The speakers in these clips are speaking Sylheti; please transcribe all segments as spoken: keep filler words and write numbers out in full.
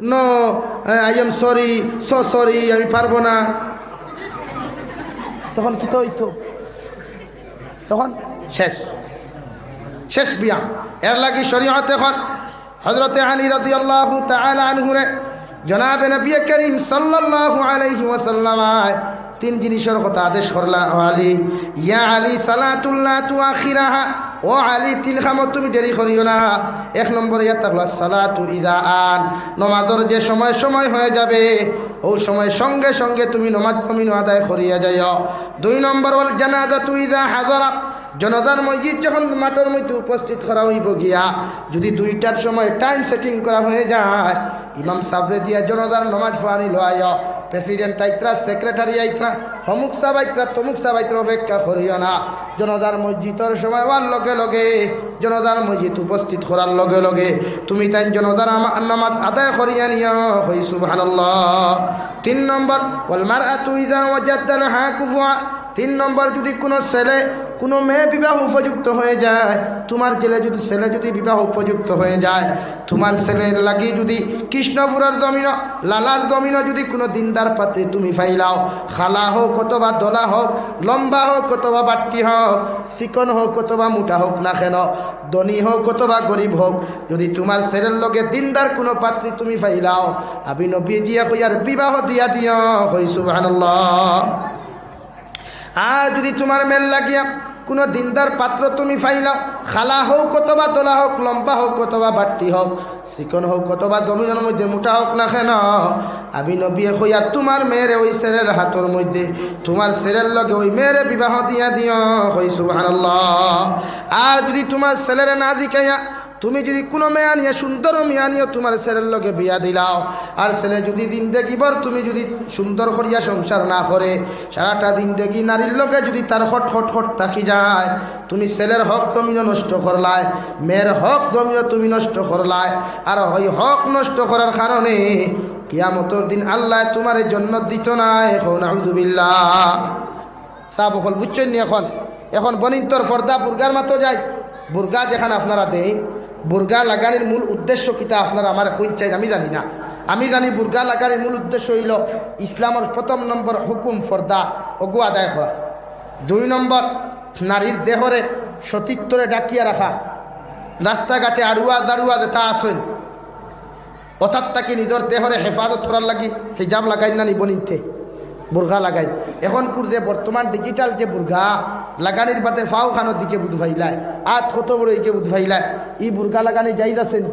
"No, I am sorry, so sorry, আমি পারবো না।" তখন কিতা অইতো? তখন শেষ, শেষ বিয়া। এর লাগি শরীয়তে এখন হযরতে আলী রাদিয়াল্লাহু তাআলা আনহুরে জনাবে নবী করিম সাল্লাল্লাহু আলাইহি ওয়াসাল্লাম তিন জিনিসর কথা আদেশ করলা, "ও আলী, ইয়া আলী, সালাতুল্লাহ তুআখিরাহা, ও আলী, তিন কামত তুমি দেরি করিও না।" এক নম্বরে ইয়া থাকলো সালাতু ইদা আন, নমাজর যে সময় সময় হয়ে যাবে, ওই সময় সঙ্গে সঙ্গে তুমি নমাজ কমিনো আদায় করিয়া যাইও। দুই নম্বর, ওয়াল জানাজাতু ইদা হাজারা, জনাজার মসজিদ যখন মাঠর মধ্যে উপস্থিত করা হইব গিয়া, যদি দুইটার সময় টাইম সেটিং করা হয়ে যায়, ইমাম সাবরে দিয়া জনাজার নমাজ পড়ানি লওয়াইও, প্রেসিডেন্ট আইতরা, সেক্রেটারি আইতরা, অমুক সাব আইতরা, তমুক সাব আইতরা, অপেক্ষা করিও না। জনাজার মসজিদর সময় হওয়ার লগে লগে, জনাজার মসজিদ উপস্থিত করার লগে লগে তুমি তাইন জনাজার আমা-, নামাজ আদায় করিয়া নিও। কই সুবহানাল্লাহ। তিন নম্বর, ওয়াল মারআতু ইযা ওয়াজাদা লাহা কুফুয়া। তিন নম্বর, যদি কোনো ছেলে, কোনো মেয়ে বিবাহ উপযুক্ত হয়ে যায়, তোমার ছেলে যদি, ছেলে যদি বিবাহ উপযুক্ত হয়ে যায়, তোমার ছেলের লাগি যদি কৃষ্ণপুরের জমিন, লালার জমিন যদি কোনো দিনদার পাত্রী তুমি পাইলাও, খালা হোক অথবা দলা হোক, লম্বা হোক অথবা বাট্টি হোক, চিকন হোক অথবা মোটা হোক না কেন, ধনী হোক অথবা গরিব হোক, যদি তোমার ছেলের লগে দিনদার কোনো পাত্রী তুমি পাইলাও, আমি নবীজিয়ে কইয়ার বিবাহ দিয়া দিও। কই সুবহানাল্লাহ। আর যদি তোমার মেয়ের লাগিয়া কোনো দিনদার পাত্র তুমি পাইলাও, খালা হোক অথবা দলা হোক, লম্বা হোক অথবা বাট্টি হোক, চিকন হোক অথবা জমিনর মধ্যে মোটা হোক না কেন, আমি নবীয়ে কইয়ার তোমার মেয়েরে ওই ছেলের হাতর মধ্যে, তোমার ছেলের লগে ওই মেয়েরে বিবাহ দিয়া দিও। কই সুবহানাল্লাহ। আর যদি তোমার ছেলেরে না জিকাইয়া তুমি যদি কোনো মেয়ে আনিয়া, সুন্দর মেয়ে আনিয়া তোমার ছেলের লগে বিয়া দিলাও, আর ছেলে যদি জিন্দেগি ভর তুমি যদি সুন্দর করিয়া সংসার না করে, সারাটা জিন্দেগি নারীর লগে যদি তার খট খট খট থাকি যায়, তুমি ছেলের হক জমিন নষ্ট করলায়, মেয়ের হক জমিন তুমি নষ্ট করলায়, আর ওই হক নষ্ট করার কারণে কিয়ামতর দিন আল্লায় তোমারে জন্নত দিত নায়। কও নাউজুবিল্লাহ। সাব অকল বুঝছইন নি? এখন, এখন বনিন্তর পর্দা বুরগার মাতো যায়। বুরগা যেখান আপনারা দেইন, বুরগা লাগানির মূল উদ্দেশ্য কিতা আপনারা আমারে কইন চাইন, আমি জানি না। আমি জানি বুরগা লাগানির মূল উদ্দেশ্য অইলো ইসলামর প্রথম নম্বর হুকুম পর্দা, অগু আদায় করা। দুই নম্বর, নারীর দেহরে সতীত্বরে ঢাকিয়া রাখা, রাস্তাঘাটে আড়ুয়া দাড়ুয়া যেতা আছইন, অতার থাকি নিজর দেহরে হেফাজত করার লাগি হিজাব লাগাইন না নি বনিন্তে? বুরগা লাগাইন। এখনকুর যে বর্তমান ডিজিটাল যে বুরগা লাগানির বাদে ফাও খানোর দিকে বুঝ ফাইলায়, আত কত বড় ইকে বুঝ ফাইলায়, ই বুরগা লাগানি জাইজ আছে নি?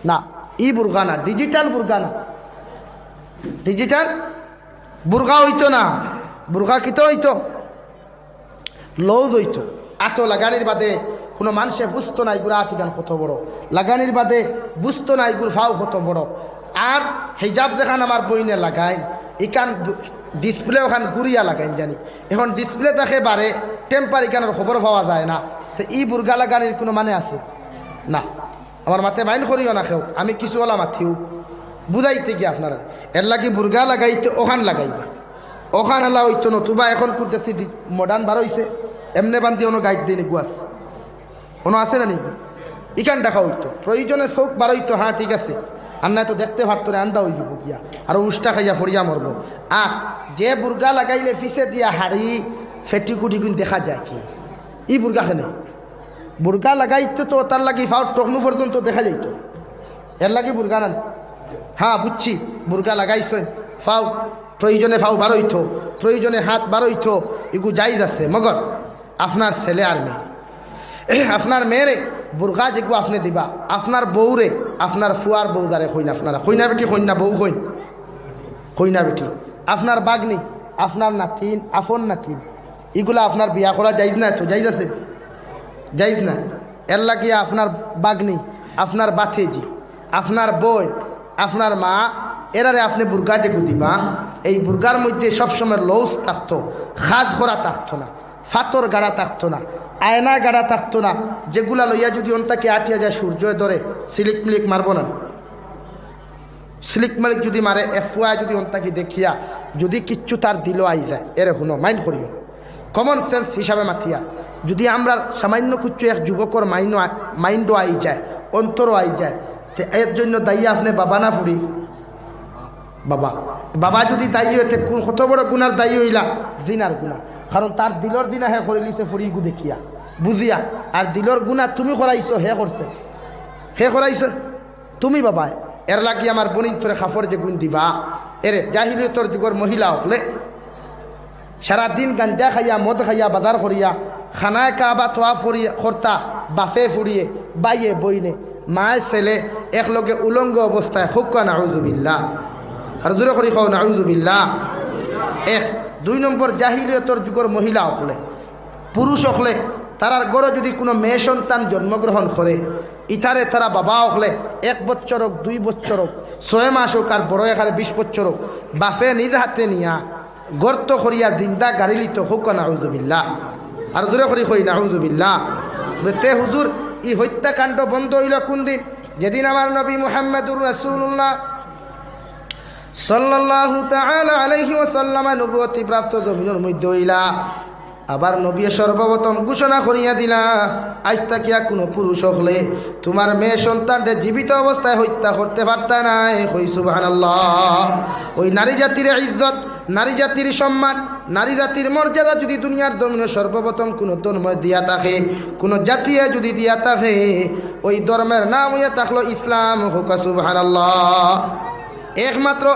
না, ই বুরগা না, ডিজিটাল বুরগা না, ডিজিটাল বুরগা অইতো না। বুরগা কিতা অইতো? লউজ অইতো। আতো লাগানির বাদে কোনো মানষে বুঝতো না ইগুর আত ইখান কত বড়, লাগানির বাদে বুঝতো না ইগুর ফাও কত বড়। আর হিজাব যেখান আমার বইনে লাগাইন, ইখান ডিসপ্লে ওখান ঘুরিয়া লাগাইন জানি। এখন ডিসপ্লে থাকে বারে, টেম্পার ইখানর খবর পাওয়া যায় না। তো ই বুরগা লাগানির কোনো মানে আছে না। আমার মাতে মাইন করিও না কেউ, আমি কিছু ওলা মাতিও, বুঝাইতে গিয়া আপনারা। এর লাগি বুরগা লাগাইতে ওখান লাগাইবা, ওখান হালা অইতো নতুবা এখন কুর্তা সিডি মডার্ন বার অইছে, এমনে বান্দি অনো গাইড দিন এগু আছে, অনো আছে না নি? ইখান দেখা অইতো, প্রয়োজনে চোখ বার অইতো, হ্যাঁ ঠিক আছে, আর না তো দেখতে পারতো না, আন্দা অই দিব গিয়া, আর উষ্টা খাইয়া ফড়িয়া মরবো। আর যে বুরগা লাগাইলে পিছে দিয়া হাড়ি ফেটি কুটি গুন দেখা যায় কি, ই বুরগা খেনে বুরগা লাগাইতো তো তার লাগি ফাও টকনু পর্যন্ত দেখা যাইতো। এর লাগি বুরগা না। হ্যাঁ, বুঝছি, বুরগা লাগাইছইন, ফাও প্রয়োজনে ফাও বারইতো, প্রয়োজনে হাত বারইতো, ইগু জাইজ আছে। মগর আপনার ছেলে আর মেয়ে, আপনার মেয়েরে বুরগা যেগু আপনে দিবা, আপনার বউরে, আপনার ফুয়ার বউ যারে কইন আপনারা, কইনা বেটি, কইনা বউ কইন, কইনা বেটি, আপনার বাগনি, আপনার নাতিন, আপন নাতিন, ইগুলা আপনার বিয়া করা জাইজ না তো? জাইজ আছে? জাইজ না। এর লাগিয়া আপনার বাগনি, আপনার বাতেজি, আপনার বইন, আপনার মা, এরারে আপনে বুরগা যেগু দিবা, এই বুরগার মধ্যে সবসময় লউজ থাকতো, খাজ করা থাকতো না, ফাতর গাড়া থাকতো না, আয়না গাড়া থাকতো না, যেগুলা লইয়া যদি অন থাকি আটিয়া যায় সূর্যয় ধরে, সিলিক মিলিক মারবো না? সিলিক মালিক যদি মারে, এফওয়াই যদি অন থাকি দেখিয়া যদি কিচ্ছু তার দিলো আই যায়, এরে হুনো, মাইন্ড করিও না। কমন সেন্স হিসাবে মাতিয়া, যদি আমরা সামান্য কিচ্ছু এক যুবকর মাইন্ডও আ-, মাইন্ডও আই যায়, অন্তরও আই যায়, তে এর জন্য দায়ী আপনে বাবা না ফুড়ি? বাবা। বাবা যুদি দায়ী অয়, তে কুন, কত বড় গুনার দায়ী অইলা? জিনার গুনা। কারণ তার দিলর জিনা হে করিলিছে ফুড়িগু দেখিয়া, বুঝিয়া। আর দিলর গুনা তুমি করাইছো, হে করছে। হে করাইছো তুমি বাবায়। এর লাগি আমার বইন, তোরে কাপড় যেগুন দিবা, এরে জাহিলিয়তর যুগর মহিলা অকলে সারা দিন গাঞ্জা খাইয়া, মদ খাইয়া, বাজার করিয়া, খানায় কাবা তওয়াফ করিয়া, করতা, বাপে ফুড়িয়ে, ভাইয়ে বইনে, মায়ে ছেলে, একলগে উলঙ্গ অবস্থায়, কউক্কা নাউজুবিল্লাহ। আর জোরে করি কও নাউজুবিল্লাহ। এক। দুই নম্বর, জাহিলিয়তর যুগর মহিলা অকলে, পুরুষ অকলে, তারার ঘরো যুদি কুনু মেয়ে সন্তান জন্মগ্রহণ করে, ইতারে তারা বাবা অকলে এক বছর অউক, দুই বছর অউক, ছয় মাস অউক, আর বড় একেবারে বিশ বছর অউক, বাপে নিজ হাতে নিয়া গর্ত করিয়া জিন্দা গাড়িলিতো, কউক্কা নাউজুবিল্লাহ। আর জোরে করি কই নাউজুবিল্লাহ। বলে, তে হুজুর, ই হত্যাকাণ্ড বন্ধ অইলো কুনদিন? যেদিন আমার নবী মুহাম্মাদুর রাসূলুল্লাহ সাল্লাল্লাহু তাআলা আলাইহি ওয়াসাল্লামে নবুয়তি প্রাপ্ত জমিনর মধ্যে অইলা, আবার নবীয়ে সর্বপ্রথম ঘোষণা করিয়া দিলা, আইজ থাকিয়া কুনু পুরুষ অকলে তুমার মেয়ে সন্তানরে জীবিত অবস্থায় হত্যা করতে পারতা নায়। কই সুবহানাল্লাহ। ওই নারী জাতির ইজ্জত, নারী জাতির সম্মান, নারী জাতির মর্যাদা যুদি দুনিয়ার জমিনো সর্বপ্রথম কুনু ধর্মে দিয়া থাকে, কুনু জাতিয়ে যুদি দিয়া থাকে, ওই ধর্মের নাম অইয়া থাকলো ইসলাম। কউক্কা সুবহানাল্লাহ। একমাত্র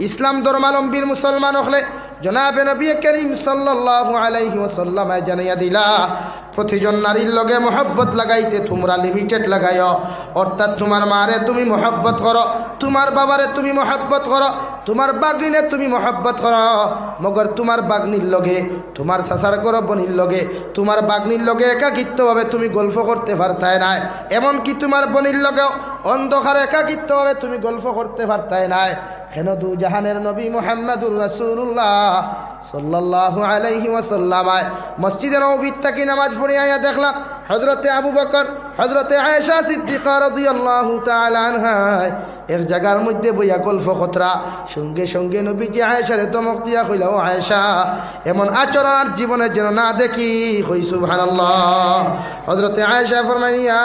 ইসলাম ধর্মাবলম্বীর মুসলমান অকলে জনাবে নবী করিম সাল্লাল্লাহু আলাইহি ওয়াসাল্লামে জানাইয়া দিলা, প্রতিজন নারীর লগে মহব্বত লাগাইতে তুমরা limited লাগাইও, অর্থাৎ তুমার মারে তুমি মহব্বত করো, তুমার বাবারে তুমি মহব্বত করো, তুমার বাগনিরে তুমি মহব্বত করো, মগর তুমার বাগনির লগে, তুমার চাচার ঘরর বইনর লগে, তুমার বাগনির লগে একাকিত্বভাবে তুমি গল্প করতে পারতায় নায়, এমনকি তুমার বইনর লগেও অন্ধকারে একাকিত্বভাবে তুমি গল্প করতে পারতায় নায়। কেনে দুজাহানের নবী মুহাম্মাদুর রাসূলুল্লাহ সাল্লাল্লাহু আলাইহি ওয়াসাল্লাম আয় মসজিদে নববীত থাকি নামাজ পড়ি আইয়া দেখলা হযরতে আবু বকর, হযরতে আয়েশা সিদ্দিকা রাদিয়াল্লাহু তাআলা আনহায় এক জাগার মধ্যে বইয়া গল্প করতরা। সঙ্গে সঙ্গে নবীজি আয়েশারে ধমক দিয়া কইলা, "ও আয়েশা, এমন আচরণ আর জীবনে যেন না দেখি।" কই সুবহানাল্লাহ। হযরতে আয়েশা ফরমাইন, "ইয়া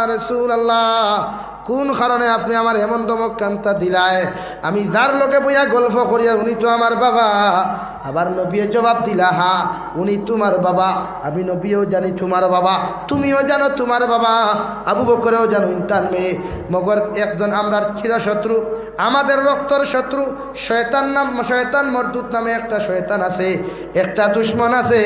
রাসূলুল্লাহ, কুন কারণে আপনে আমারে এমন ধমক কান্তা দিলায়? আমি যার লগে বইয়া গল্প করিয়ার উনি তো আমার বাবা।" আবার নবীয়ে জবাব দিলা, "হ্যাঁ, উনি তুমার বাবা, আমি নবীয়েও জানি তুমার বাবা, তুমিও জানো তুমার বাবা, আবু বকরেও জানো ইনতান মেয়ে, মগর একজন আমরার চিরশত্রু, আমাদের রক্তর শত্রু, শয়তান নাম, শয়তান মরদুদ নামে একটা শয়তান আছে, একটা দুশমন আছে,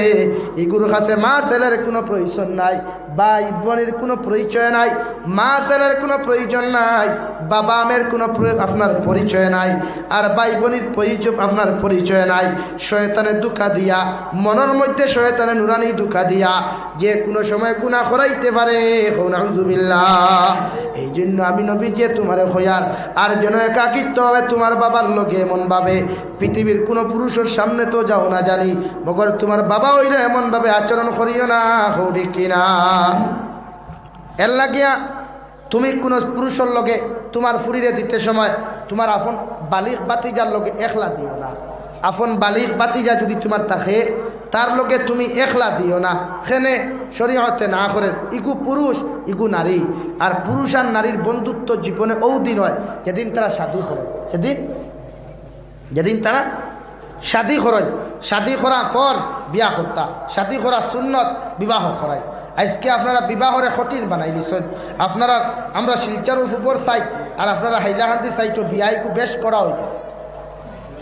ইগুর কাছে মা ছেলের কুনু প্রয়োজন নাই।" ভাই বইনর কুনু পরিচয় নাই, মা ছেলের কুনু প্রয়োজন নাই, বাবা মেয়ের কুনু প্র-, আপনার পরিচয় নাই, আর ভাই বইনর প্রয়োজন, আপনার পরিচয় নাই। শয়তানে ধোঁকা দিয়া, মনর মধ্যে শয়তানে নুরানি ধোঁকা দিয়া যে কুনু সময় গুনা করাইতে পারে। কও নাউজুবিল্লাহ। এই জন্য আমি নবীজিয়ে তুমারে কইয়ার, আর যেন একাকিত্ব হবে তুমার বাবার লগে এমন ভাবে পৃথিবীর কুনু পুরুষর সামনে তো যাও না জানি, মগর তুমার বাবা অইলে এমন ভাবে আচরণ করিও না, কও ঠিক কিনা? এর লাগিয়া তুমি কুনু পুরুষর লগে তুমার ফুড়িরে দিতে সময় তুমার আপন বালিগ ভাতিজার লগে একলা দিও না। আপন বালিগ ভাতিজা যুদি তুমার থাকে, তার লগে তুমি একলা দিও না। কেনে? শরীয়তে না করের, ইগু পুরুষ, ইগু নারী। আর পুরুষ আর নারীর বন্ধুত্ব জীবনে অউ দিন অয়, যেদিন তারা শাদী করে। যেদিন যেদিন তারা শাদী করইন, শাদী করার পর বিয়া করতা, শাদী করা সুন্নত, বিবাহ করাইন। আইজকে আপনারা বিবাহরে কঠিন বানাইলিছইন। আপনারা, আমরা শিলচরর পূবর side আর আপনারা হাইলাকান্দি side-ও বিয়া ইগু বেশ করা অইগেছে।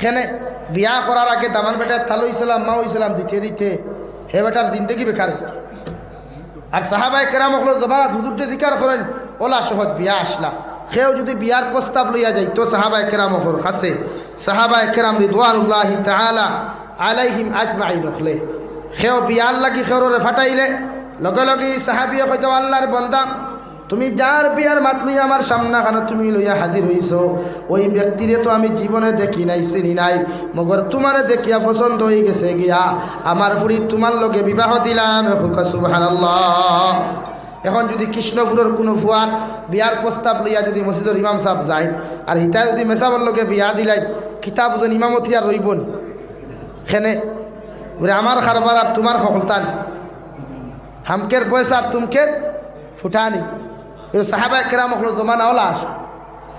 কেনে? বিয়া করার আগে দামান বেটায় তালই সালাম, মাওই সালাম দিতে দিতে হে বেটার জিন্দেগি বেকার অইছে। আর সাহাবায়ে কেরাম অকলর জমানাত হুজুররে জিকার করইন, অলা সহজ বিয়া আছলা। কেউ যুদি বিয়ার প্রস্তাব লইয়া যাইতো সাহাবায়ে কেরাম অকলর কাছে, সাহাবায়ে কেরাম রিদওয়ানুল্লাহি তাআলা আলাইহিম আজমাইন অকলে, কেউ বিয়ার লাগি কেউরে ফাটাইলে, লগে লগে ই সাহাবিয়ে কইতো, "আল্লার বন্দা, তুমি যার বিয়ার মাত লইয়া আমার সামনাখানো তুমি লইয়া হাজির অইছো, ওই ব্যক্তিরে তো আমি জীবনে দেখি নাই, চিনি নাই, মগর তুমারে দেখিয়া পছন্দ অইগেছে গিয়া, আমার ফুড়ি তুমার লগে বিবাহ দিলাম।" কউক্কা সুবহানাল্লাহ। এখন যুদি কৃষ্ণপুরর কুনু ফুয়ার বিয়ার প্রস্তাব লইয়া যুদি মসজিদর ইমাম সাব যাইন, আর হিতায় যুদি মেসাবর লগে বিয়া দিলাইন, কিতা বুঝইন, ইমামতি আর রইবো নি? কেনে? বুলে, "আমার কারবার আর তুমার হকলতানি, হামকের পয়সা আর তুমকের ফুটানি।" কিন্তু সাহাবায়ে কেরাম অকলর জমানা অলা আস-,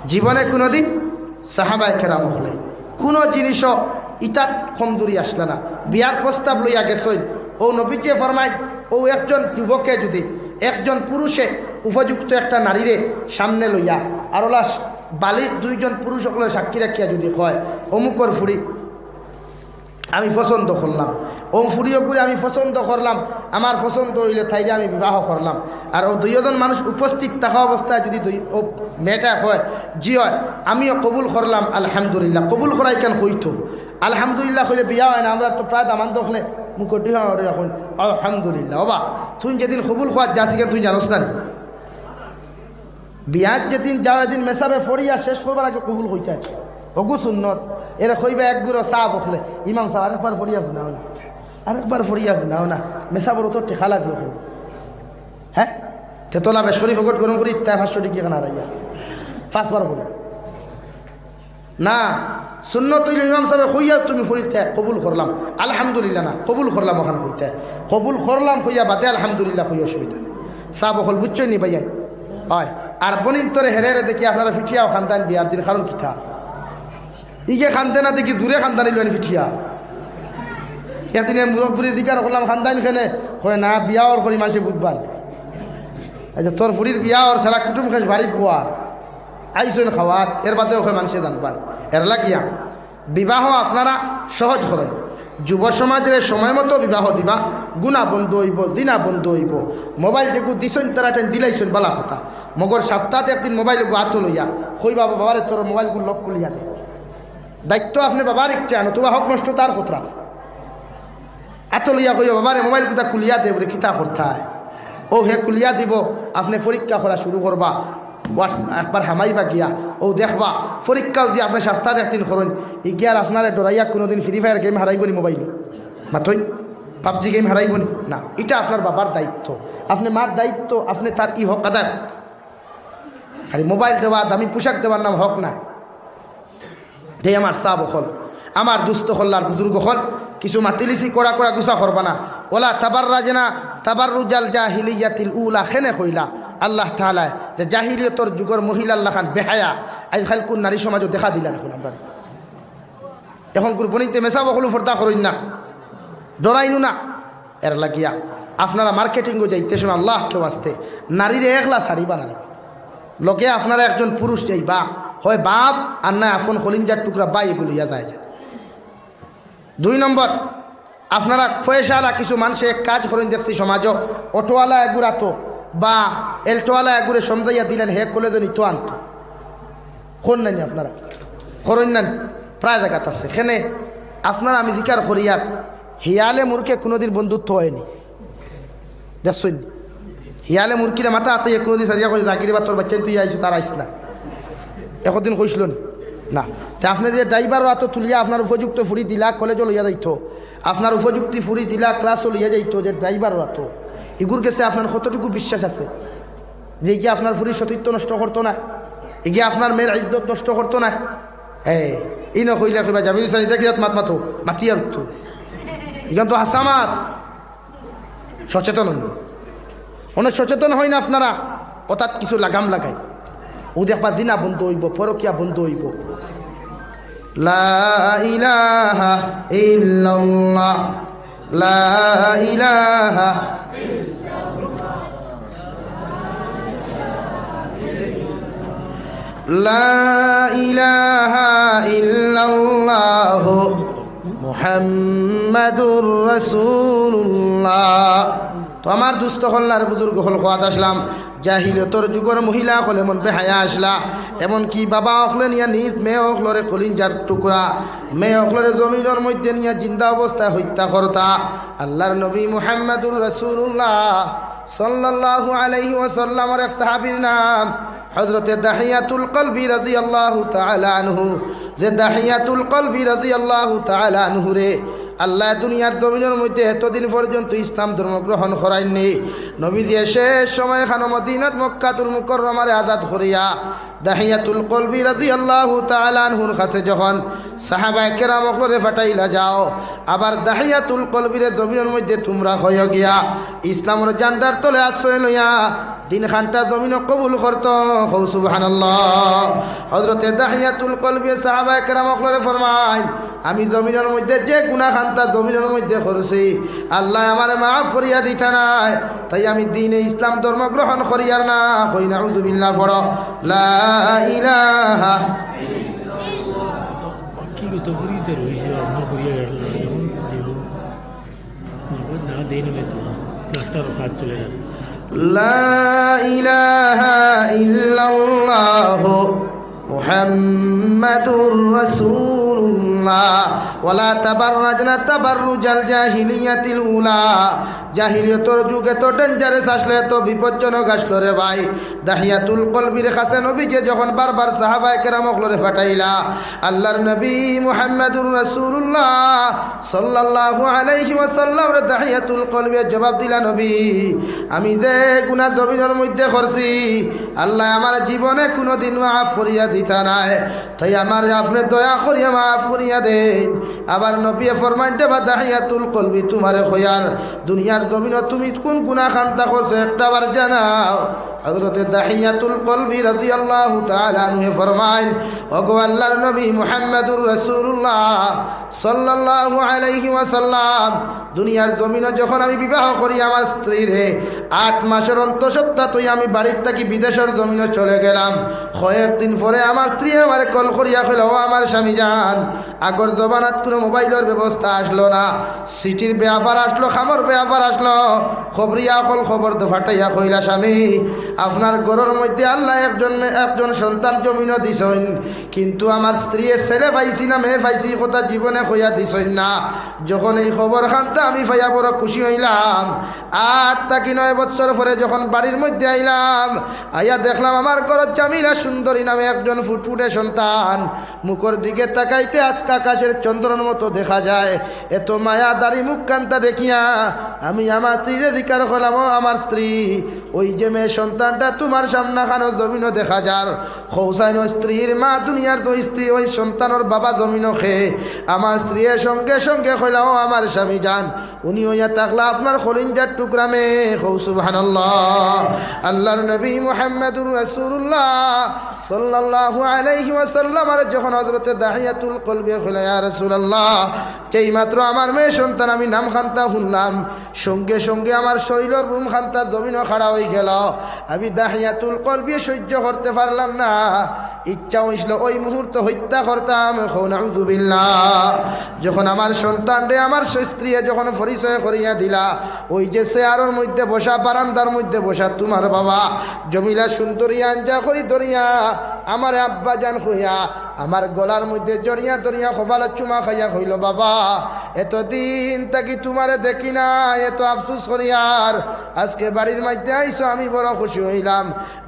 জীবনে কুনুদিন সাহাবায়ে কেরাম অকলে কুনু জিনিসও ইতাত কমজুরি আছলা না। বিয়ার প্রস্তাব লইয়া গেছইন, অউ নবীজিয়ে ফরমাইন, অউ একজন যুবকে যুদি একজন পুরুষে উপযুক্ত একটা নারীরে সামনে লইয়া আর অলা বালিগ দুইজন পুরুষ অকলরে সাক্ষী রাখিয়া যুদি কয়, "অমুকর ফুড়ি আমি পছন্দ করলাম, অউ ফুড়ি অগুরে আমি পছন্দ করলাম, আমার পছন্দ অইলে তাইরে আমি বিবাহ করলাম।" আর অউ দুইজন মানুষ উপস্থিত থাকা অবস্থায় যুদি দুই, অউ মেয়েটায় কয়, "জি অয়, আমিও কবুল করলাম, আলহামদুলিল্লাহ।" কবুল করা ইখান কইতো, আলহামদুলিল্লাহ কইলে বিয়া অয় না। আমরা তো প্রায় দামান দেখলে মুখর দিকে অখন, "আলহামদুলিল্লাহ।" ওবা, তুই যেদিন কবুল কওয়াত যাস, ইখান তুই জানোস না নি? বিয়াত যেদিন যাও, এদিন মেসাবে ফড়িয়া শেষ করবার আগে কবুল কইতা। অগু সুন্নত। এরে কইবা এক গুরো চা বকলে, "ইমাম সাব, আরেকবার ফড়িয়া হুনাও না, আরেকবার ফড়িয়া হুনাও না।" মেসাবর তো টেকা লাগলো কেনে? হ্যাঁ, তেতলা বেশ শরীফ ফকট গরম করি ইত্তা পাঁচশো টিকা কেন হারাইয়া পাঁচবার পড়ো। না, সুন্নত অইলো ইমাম সাবে কইয়া তুমি ফড়িতে কবুল করলাম, আলহামদুলিল্লাহ না, কবুল করলাম অখান কইতে। কবুল করলাম কইয়া বাদে আলহামদুলিল্লাহ কই, অসুবিধা নাই। সাব অকল বুঝছইন নি ভাইয়া? অয়। আর বনিন্তরে হেরে হেরে দেখি আপনারা ফিটিয়াও কান্দাইন বিয়ার দিন, কারণ কিতা? ইগে কান্দে না দেখি জুরে কান্দানি লইন ফিটিয়া। একদিন এক মুরব্বিরে জিকার করলাম, "কান্দাইন কেনে?" কয়, "না, বিয়া অর করি মানষে বুঝবা না।" আচ্ছা, তোর ফুড়ির বিয়া অর, সারা কুটুম খেশ বাড়িত বওয়া। আইছইন খাওয়াত, এর বাদেও কয় মানষে জানবা না। এর লাগিয়া বিবাহ আপনারা সহজ করইন। যুব সমাজরে সময় মতো বিবাহ দিবা, গুনা বন্ধ অইবো, জিনা বন্ধ অইবো। মোবাইল যেগু দিছইন তারা টাইম দিলাইছইন, বালা কথা। মগর সপ্তাত একদিন মোবাইল অগু আতো লইয়া কইবা, "বাবারে, তোর মোবাইলগু লক খুলিয়া দে।" দায়িত্ব আপনে বাবার একটা, নতুবা হক নষ্ট তার কথা। আতো লইয়া কইবা, "বাবারে, মোবাইলগুতা খুলিয়া দে, বলে কিতা করতায়?" অউ হে খুলিয়া দিবো, আপনে পরীক্ষা করা শুরু করবা। ওয়াটস-, একবার হামাইবা গিয়া, অউ দেখবা, পরীক্ষাও দিয়া আপনে সপ্তাত একদিন করইন, ইগিয়ে আর আপনারে ডরাইয়া কুনুদিন Free Fire game হারাইবো নি মোবাইলো? মাতইন, PUBG game হারাইবো নি? না, ইটা আপনার বাবার দায়িত্ব, আপনে মার দায়িত্ব, আপনে তার ই হক আদায় করতা। খালি মোবাইল দেওয়া, দামি পোশাক দেওয়ার নাম হক না। হে আমার সাব অকল, আমার দুস্ত অকল আর বুজুর্গ অকল, কিছু মাতিলিছি কড়া কড়া গুছা করবা না। "ওয়ালা তাবাররাজনা তাবাররুজাল জাহিলিয়াতিল উলা" কেনে কইলা আল্লাহ তাআলায়, যে জাহিলিয়তর যুগর মহিলার লাখান বেহায়া। আইজকাইল কুন নারী সমাজো দেখা দিলা অখন আমরা? অখন কুরবানিতে মেসাব অকলউ পর্দা করইন না, ডরাইনউ না। এর লাগিয়া আপনারা মার্কেটিংও যাইতে সময় আল্লাহকে ওয়াস্তে নারীরে একলা ছাড়িবা না। লগে আপনারা একজন পুরুষ যাইবা, হয় বাপ আর না আপন কলিঞ্জার টুকরা ভাই, এগু লইয়া যায় যায়। দুই নম্বর, আপনারা পয়সাআলা কিছু মানষে এক কাজ করইন দেখছি সমাজো, অটোআলা এগুর আতো বা এল্টোআলা এগুরে সমঝাইয়া দিলেন, হে কলেজো নিতো আনতো। করইন না নি আপনারা? করইন না নি? প্রায় জাগাত আছে। কেনে আপনারা আমি জিকার করিয়ার হিয়ালে মুরগে কুনুদিন বন্ধুত্ব অয়নি। দেখছইন নি? হিয়ালে মুরগিরে মাথা আতাইয়া কুনুদিন সারিয়া কইছে, "জাকিরে বা তোর বাইচ্চাইন তুই আইছো, তার আইস না।" একদিন কইছিল নি? না। তে আপনে যে ড্রাইভারর আতো তুলিয়া আপনার উপযুক্ত ফুড়ি দিলা, কলেজো লইয়া যাইতো, আপনার উপযুক্তি ফুড়ি দিলা, ক্লাসো লইয়া যাইতো, যে ড্রাইভারর আতো, ইগুর গেছে আপনার কতটুকু বিশ্বাস আছে? যে ইগিয়ে আপনার ফুড়ির সতীত্ব নষ্ট করতো না, ইগিয়ে আপনার মেয়ের ইজ্জত নষ্ট করতো না। এ, ইনো কইলে কইবা, "জামিল হোসেন, ইতা কিতা মাত মাতো, মাতিয়ার তো।" ইখান তো হাছা মাত। সচেতন অইন। অনেক সচেতন অইন না আপনারা, অতাত কিছু লাগাম লাগাইন। অউ দেখবা জিনা বন্ধ অইবো, পরকিয়া বন্ধ অইবো। লা ইলাহা ইল্লাল্লাহ। লা ইলাহা, লা ইলাহা ইল্লাল্লাহু মুহাম্মাদুর রাসূলুল্লাহ। তো আমার দুস্ত অকল আর বুজুর্গ অকল, কওয়াত আছলাম, জাহিলিয়তর যুগর মহিলা অকল এমন বেহায়া আছলা, এমনকি বাবা অকলে নিয়া নিজ মেয়ে অকলরে কলিঞ্জার টুকরা, মেয়ে অকলরে জমিনর মধ্যে নিয়া জিন্দা অবস্থায় হত্যা করতা। আল্লাহর নবী মুহাম্মাদুর রাসূলুল্লাহ সাল্লাল্লাহু আলাইহি ওয়াসাল্লামর এক সাহাবীর নাম হযরতে দাহিয়াতুল কলবি রাদিয়াল্লাহু তাআলা আনহু, যে দাহিয়াতুল কলবি রাদিয়াল্লাহু তাআলা আনহুরে আল্লায় দুনিয়ার জমিনর মধ্যে এতদিন পর্যন্ত ইসলাম ধর্ম গ্রহণ করাইননি। নবীজিয়ে শেষ সময়খানো মদিনাত মক্কাতুল মুকাররমারে আজাদ করিয়া দাহিয়াতুল কলবি রাদিয়াল্লাহু তাআলা আনহুর কাছে যখন সাহাবায়ে কেরাম অকলরে পাঠাইলা যাও, আবার দাহিয়াতুল কলবিরে জমিনর মধ্যে তুমরা কইও গিয়া, ইসলামর ঝান্ডার তলে আশ্রয় লইয়া দিন খান্তা জমিনো কবুল করতো। কও সুবহানাল্লাহ। হযরতে দাহিয়াতুল কলবি সাহাবায়ে কেরাম অকলরে ফরমাইন, আমি জমিনর মধ্যে যে গুনা খান্তা জমিনর মধ্যে করছি, আল্লায় আমারে মাফ করিয়া দিতা নায়, তাই আমি দ্বীনে ইসলাম ধর্ম গ্রহণ করিয়ার না। কই নাউজুবিল্লাহ পড়ো। লা ইলাহা। কি গো, তো করিতে রইছে, আমরা করিয়া গেল, এখন দিব। না, দেই না, তো প্লাস্টার কাজ চলে যাবে। লা ইলাহা ইল্লাল্লাহু মুহাম্মাদুর রাসূলুল্লাহ। ওয়ালা তাবাররাজনা তাবাররুজাল জাহিলিয়াতিল উলা। জাহিলিয়তর যুগ এত dangerous আসলো, এত বিপজ্জনক আসলো রে ভাই। দাহিয়াতুল কলবির কাছে নবীজি যখন বারবার সাহাবায়ে কেরাম অকলরে পাঠাইলা, আল্লাহর নবী মুহাম্মাদুর রাসূলুল্লাহ সাল্লাল্লাহু আলাইহি ওয়াসাল্লামরে দাহিয়াতুল কলবিয়ে জবাব দিলা, নবী, আমি যে গুনা জমিনর মধ্যে করছি, আল্লায় আমার জীবনে কুনুদিন মাফ করিয়া দিতা নায়, তাই আমারে আপনে দয়া করিয়া মাফ করিয়া দেইন। আবার নবীয়ে ফরমাইন, দেবা দাহিয়াতুল কলবি, তুমারে কইয়ার, দুনিয়ার জমিনো তুমি কুন গুনা খান্তা করছো, একটা বার জানাও। হযরতে দাহিয়াতুল কলবি রাদিয়াল্লাহু তাআলা আনহু ফরমাইন, ওগো আল্লাহর নবী মুহাম্মাদুর রাসূলুল্লাহ সাল্লাল্লাহু আলাইহি ওয়াসাল্লাম, দুনিয়ার জমিনো যখন আমি বিবাহ করি আমার স্ত্রীরে, আট মাসর অন্তঃসত্ত্বা থইয়া আমি বাড়ির থাকি বিদেশর জমিনো চলে গেলাম। কয়েকদিন পরে আমার স্ত্রী আমারে কল করিয়া কইলা, ও আমার স্বামী জান, আগর জমানাত কুনু মোবাইলর ব্যবস্থা আসলো না, চিঠির ব্যাপার আসলো, খামর ব্যাপার আসলো, খবরিয়া অকল খবর তো ফাটাইয়া কইলা, স্বামী, আপনার ঘরর মধ্যে আল্লায় একজন মে-, একজন সন্তান জমিনো দিছইন, কিন্তু আমার স্ত্রীয়ে ছেলে পাইছি না মেয়ে পাইছি, ই কথা জীবনে কইয়া দিছইন না। যখন এই খবর খান্তা আমি পাইয়া বড় খুশি অইলাম, আট থাকি নয় বছর পরে যখন বাড়ির মধ্যে আইলাম, আইয়া দেখলাম আমার ঘরত জামিলা সুন্দরী নামে একজন ফুটফুটে সন্তান, মুখর দিকে তাকাইতে আজকে আকাশের চন্দ্রর মতো দেখা যায়। এত মায়াদারি মুখ খান্তা দেখিয়া আমি আমার স্ত্রীরে জিকার করলাম, ও আমার স্ত্রী, ওই যে মেয়ে সন্তানটা তুমার সামনাখানো জমিনো দেখা যার, কও চাইন ওই স্ত্রীর মা দুনিয়ার তো স্ত্রী, ওই সন্তানর বাবা জমিনো কে? আমার স্ত্রীয়ে সঙ্গে সঙ্গে কইলা, ও আমার স্বামী জান, উনি অইয়া থাকলা আপনার কলিজার টুকরা মেয়ে। কও সুবহানাল্লাহ। আল্লাহর নবী মুহাম্মাদুর রাসূলুল্লাহ সাল্লাল্লাহু আলাইহি ওয়াসাল্লামরে যখন হযরতে দাহিয়াতুল কলবিয়ে কইলা, ইয়া রাসূলুল্লাহ, যেই মাত্র আমার মেয়ে সন্তান আমি নাম খান্তা হুনলাম, সঙ্গে সঙ্গে আমার শরীলর রুম খান্তা জমিনো খাড়া অইগেল। আমি দাহিয়াতুল কলবিয়ে সহ্য করতে পারলাম না, ইচ্ছা অইছিল ওই মুহূর্তে হত্যা করতাম। কও নাউজুবিল্লাহ। যখন আমার সন্তানরে আমার স্ত্রীয়ে যখন পরিচয় করিয়া দিলা, ওই যে চেয়ারর মধ্যে বসা, বারান্দার মধ্যে বসা তুমার বাবা, জমিলা সুন্দরী আঞ্জা করি ধরিয়া আমারে আব্বা জান কইয়া আমার গলার মধ্যে জড়িয়া ধরিয়া কপালো চুমা খাইয়া কইল, বাবা, এতদিন থাকি তুমারে দেখি না, এত আফসোস করিয়ার, আজকে বাড়ির মধ্যে আইছো, আমি বড় খুশি অইলাম।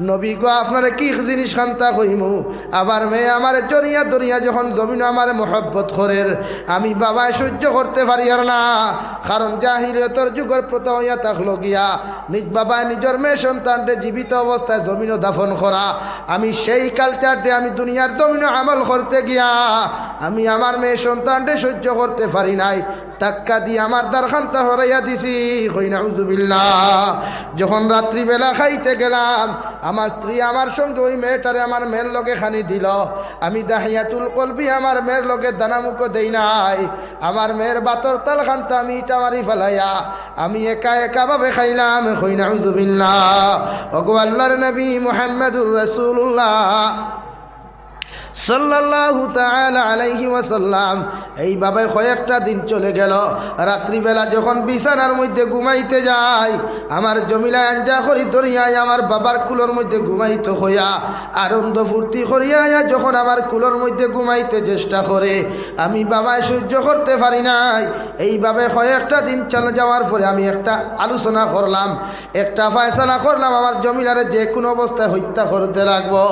নবী গো, আপনারে কি জিনিস খান্তা কইমু? আবার মেয়ে আমারে জড়িয়া ধরিয়া যখন জমিনো আমারে মহব্বত করের, আমি বাবায় সহ্য করতে পারিয়ার না, কারণ জাহিলিয়তর যুগর প্রথা অইয়া থাকলো গিয়া নিজ বাবায় নিজর মেয়ে সন্তানরে জীবিত অবস্থায় জমিনো দাফন করা। আমি সেই culture-রে আমি দুনিয়ার জমিনো আমল করতে গিয়া আমি আমার মেয়ে সন্তানরে সহ্য করতে পারি নাই, ধাক্কা দিয়া আমার দাড় খান্তা হরাইয়া দিছি। কই নাউজুবিল্লাহ। যখন রাত্রিবেলা খাইতে গেলাম, আমার স্ত্রী আমার সঙ্গে ওই মেয়েটারে আমার মেয়ের লগে খানি দিল। আমি দাহিয়াতুল কলবি আমার মেয়ের লগে দানা মুখো দেই নাই। আমার মেয়ের ভাতর থাল খান্তা আমি ইটা মারি ফালাইয়া আমি একা একা ভাবে খাইলাম। কই নাউজুবিল্লাহ। ওগো আল্লাহর নবী মুহাম্মাদুর রাসূলুল্লাহ সাল্লাল্লাহু তাআলা আলাইহি ওয়াসাল্লাম। এইভাবে কয়েকটা দিন চলে গেল। রাত্রিবেলা যখন বিছানার মধ্যে ঘুমাইতে যাই, আমার জমিলা আঞ্জা করি ধরিয়া আমার বাবার কুলর মধ্যে ঘুমাইতো কইয়া আনন্দ ফুর্তি করিয়া যখন আমার কুলর মধ্যে ঘুমাইতে চেষ্টা করে, আমি বাবায় সহ্য করতে পারি নাই। এইভাবে কয়েকটা দিন চলে যাওয়ার পরে আমি একটা আলোচনা করলাম, একটা ফয়সালা করলাম, আমার জমিলারে যে কোনো অবস্থায় হত্যা করতে লাগবো।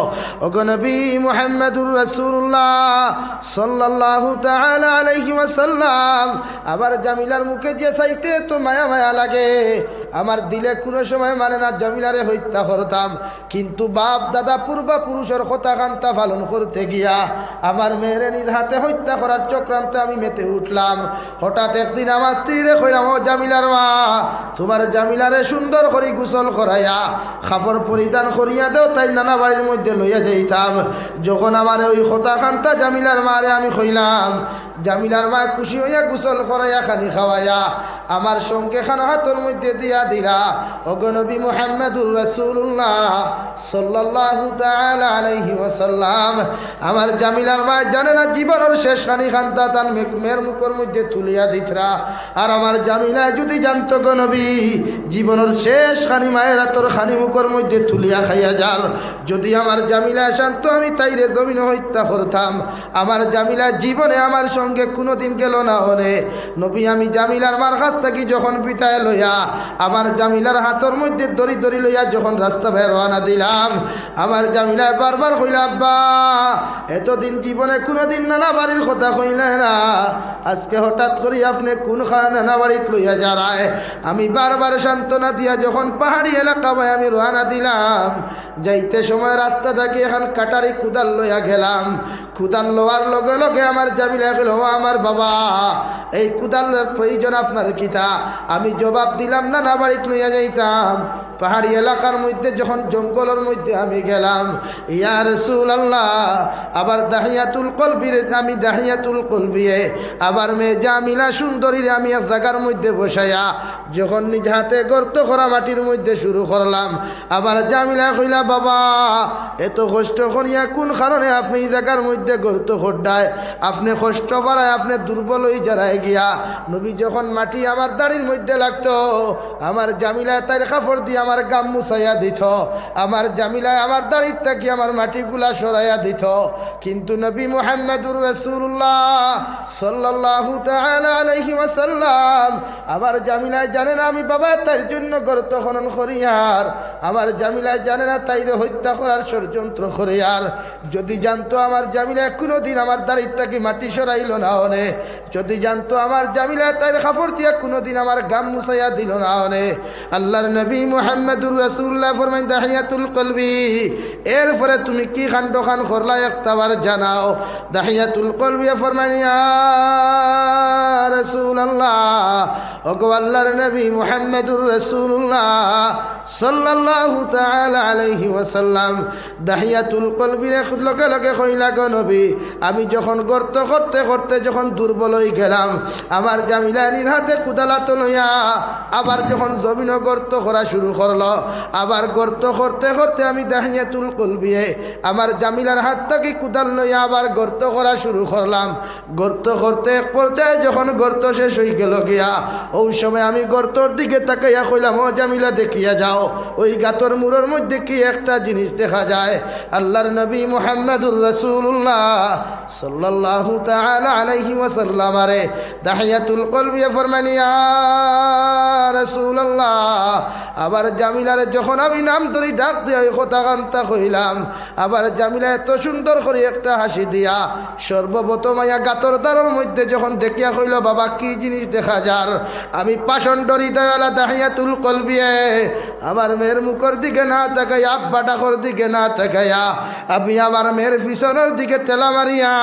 ওগো নবী মুহাম্মাদুর রাসূলুল্লাহ সাল্লাল্লাহু তাআলা আলাইহি ওয়াসাল্লাম, আমার জামিলার মুখে যে চাইতে তো মায়া মায়া লাগে, আমার দিলে কোনো সময় মানে না জামিলারে হত্যা করতাম। কিন্তু বাপ দাদা পূর্বা পুরুষর কথা খান্তা পালন করতে গিয়া আমার মেয়েরে নিজ হাতে হত্যা করার চক্রান্তে আমি মেতে উঠলাম। হঠাৎ একদিন আমার স্ত্রীরে কইলাম, "ও জামিলার মা, তোমার জামিলারে সুন্দর করি গোসল করাইয়া কাপড় পরিধান করিয়া দেও, তাইর নানা বাড়ির মধ্যে লইয়া যাইতাম।" যখন আমারে ওই কথা খান্তা জামিলার মারে আমি কইলাম, জামিলার মায় খুশি হইয়া গোসল করাইয়া খানি খাওয়াইয়া আমার সঙ্গে খান হাতর মধ্যে দিয়া দিলা। ওগো নবী মুহাম্মাদুর রাসূলুল্লাহ সাল্লাল্লাহু তাআলা আলাইহি ওয়াসাল্লাম, আমার জামিলার মায় জানে না জীবনর শেষ খানি খান্তা তান মে-, মেয়ের মুখর মধ্যে তুলিয়া দিতরা। আর আমার জামিলায় যদি জানতো গো নবী, জীবনর শেষ খানি মায়ের আতর খানি মুখর মধ্যে তুলিয়া খাইয়া যার, যদি আমার জামিলায় জানতো আমি তাইরে জমিনে হত্যা করতাম। আমার জামিলা জীবনে আমার সঙ্গে কোনোদিন গেল না অনে। নবী, আমি জামিলার মার কাছ থাকি যখন বিদায় লইয়া আমার জামিলার হাতর মধ্যে দড়ি দড়ি লইয়া যখন রাস্তা বায় রওয়ানা দিলাম, আমার জামিলায় বারবার কইলা, "আব্বা, এতদিন জীবনে কোনোদিন নানা বাড়ির কথা কইলে না, আজকে হঠাৎ করি আপনে কোন খান নানা বাড়িত লইয়া যারায়?" আমি বারবার সান্ত্বনা দিয়া যখন পাহাড়ি এলাকা বায় আমি রওয়ানা দিলাম, যাইতে সময় রাস্তা থাকি এখান কাটারি কুদাল লইয়া গেলাম। কুদাল লওয়ার লগে লগে আমার জামিলায় কইল, "ও আমার বাবা, এই কুদালর প্রয়োজন আপনার কিতা?" আমি জবাব দিলাম, "নানা বাড়িত লইয়া যাইতাম।" পাহাড়ি এলাকার মধ্যে যখন জঙ্গলর মধ্যে আমি গেলাম, ইয়া রাসূলুল্লাহ, আবার দাহিয়াতুল কলবিরে, আমি দাহিয়াতুল কলবিয়ে আবার মেয়ে জামিলা সুন্দরীরে আমি এক জাগার মধ্যে বসাইয়া যখন নিজ হাতে গর্ত করা মাটির মধ্যে শুরু করলাম, আবার জামিলা কইলা, "বাবা, এত কষ্ট করিয়া কোন কারণে আপনে এই জাগার মধ্যে গর্ত করডায়? আপনে কষ্ট পারায়, আপনে দুর্বল হই যারায় গিয়া।" নবী, যখন মাটি আমার দাড়ির মধ্যে লাগতো, আমার জামিলায় তাইর কাপড় দিয়া আমার গাম মুছাইয়া দিত, আমার জামিলায় আমার দাড়ির থাকি আমার মাটিগুলা সরাইয়া দিত। কিন্তু নবী মুহাম্মাদুর রাসূলুল্লাহ সাল্লাল্লাহু তাআলা আলাইহি ওয়াসাল্লাম, আমার জামিলায় জানে না আমি বাবা তাইর জন্য গর্ত খনন করিয়ার, আমার জামিলায় জানে না তাইরে হত্যা করার ষড়যন্ত্র করিয়ার। যদি জানতো আমার জামিলায় কোনোদিন আমার দাড়ির থাকি মাটি সরাইল না অনে, যদি জানতো আমার জামিলায় তাইর কাপড় দিয়া কোনোদিন আমার গাম মুছাইয়া দিল না অনে, আল্লাহর নবী মুহাম্মাদুর রাসূলুল্লাহ ফরমাইন, "দাহিয়াতুল কলবি, এরপরে তুমি কি কাণ্ড খান করলা একটাবার জানাও।" দাহিয়াতুল কলবিয়ে ফরমাইন, "ইয়া রাসূলুল্লাহ, ওগো আল্লাহর নবী মুহাম্মাদুর রাসূলুল্লাহ সাল্লাল্লাহু তাআলা আলাইহি ওয়াসাল্লাম।" দাহিয়াতুল কলবিরে লগে লগে কইলা, "গো নবী, আমি যখন গর্ত করতে করতে যখন দুর্বল হই গেলাম, আমার জামিলা নিজ হাতে কুদাল আতো লইয়া আবার যখন জমিনো গর্ত করা শুরু করলো, আবার গর্ত করতে করতে আমি দাহিয়াতুল কলবিয়ে আমার জামিলার হাত থাকি কুদাল লইয়া আবার গর্ত করা শুরু করলাম। গর্ত করতে এক পর্যায়ে যখন গর্ত শেষ হই গেল গিয়া, ওই সময় আমি গর্তর দিকে তাকাইয়া কইলাম, 'ও জামিলা, দেখিয়া যাও, ওই গাতর মুড়র মধ্যে কি একটা জিনিস দেখা যায়।' আল্লাহর নবী মুহাম্মাদুর রাসূলুল্লাহ সাল্লাল্লাহু তাআলা আলাইহি ওয়াসাল্লাম আরে দাহিয়াতুল কলবিয়ে ফরমাইন, ইয়া রাসূলুল্লাহ, আবার জামিলারে যখন আমি নাম ধরি ডাক দিয়া ওই কথা কান্তা কইলাম, আবার জামিলা এত সুন্দর করি একটা হাসি দিয়া সর্বপ্রথম আইয়া গাতর দারর মধ্যে যখন দেখিয়া কইল, "বাবা, কি জিনিস দেখা যার?" আমি পাষণ্ড হৃদয়ওয়ালা দাহিয়াতুল কলবিয়ে আমার মেয়ের মুখর দিকে না তাকাইয়া, আব্বা ডাকর দিকে না তাকাইয়া, আমি আমার মেয়ের পিছনর দিকে ঠেলা মারিয়া